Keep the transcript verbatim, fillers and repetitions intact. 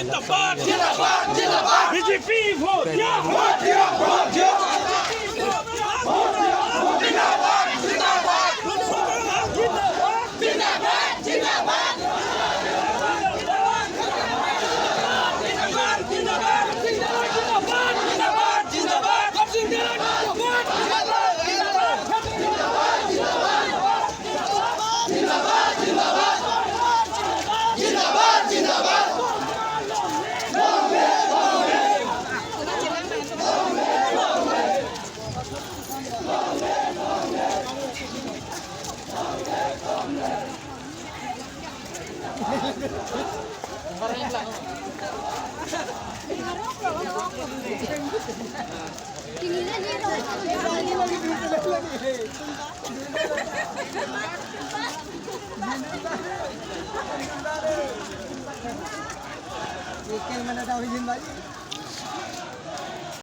जिंदाबाद, जिंदाबाद, जिंदाबाद। बीजेपी वोट दिया, वोट दिया, वोट दिया। जिंदाबाद, जिंदाबाद। Oke, mana tahu izin lagi?